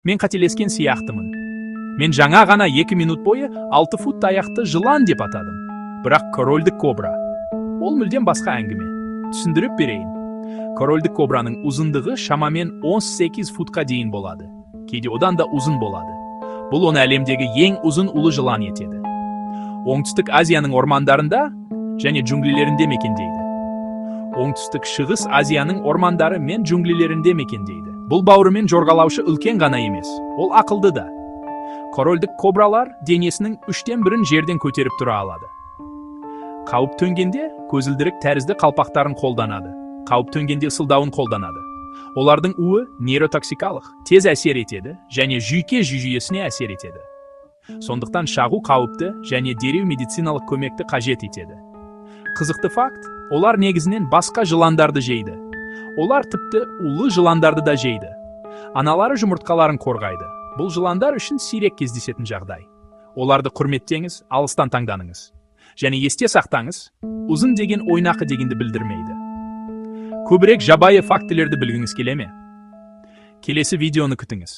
Мен қателескен сияқтымын. Мен жаңа ғана 2 минут бойы 6 фут таяқты жылан деп атадым. Бірақ корольдік кобра — ол мүлдем басқа әңгіме. Түсіндіріп берейін. Корольдік кобраның ұзындығы шамамен 18 футқа дейін болады. Кейде одан да ұзын болады. Бұл оны әлемдегі ең ұзын улы жылан етеді. Оңтүстік Азияның ормандарында және джунглилерінде мекендейді. Оңтүстік Шығыс Азияның ормандары мен джунглилерінде мекендейді. Бұл бауырымен жорғалаушы үлкен ғана емес, ол ақылды да. Корольдік кобралар денесінің үштен бірін жерден көтеріп тұра алады. Қауіп төнгенде көзілдірік тәрізді қалпақтарын қолданады. Қауіп төнгенде ысылдауын қолданады. Олардың уы нейротоксикалық, тез әсер етеді және жүйке жүйесіне әсер етеді. Сондықтан шағу қауіпті және дереу медициналық көмекті қажет етеді. Қызықты факт: олар негізінен басқа жыландарды жейді. Олар тіпті улы жыландарды да жейді. Аналары жұмыртқаларын қорғайды. Бұл жыландар үшін сирек кездесетін жағдай. Оларды құрметтеңіз, алыстан таңданыңыз. Және есте сақтаңыз, ұзын деген ойнақы дегенді білдірмейді. Көбірек жабайы фактілерді білгіңіз келе ме? Келесі видеоны күтіңіз.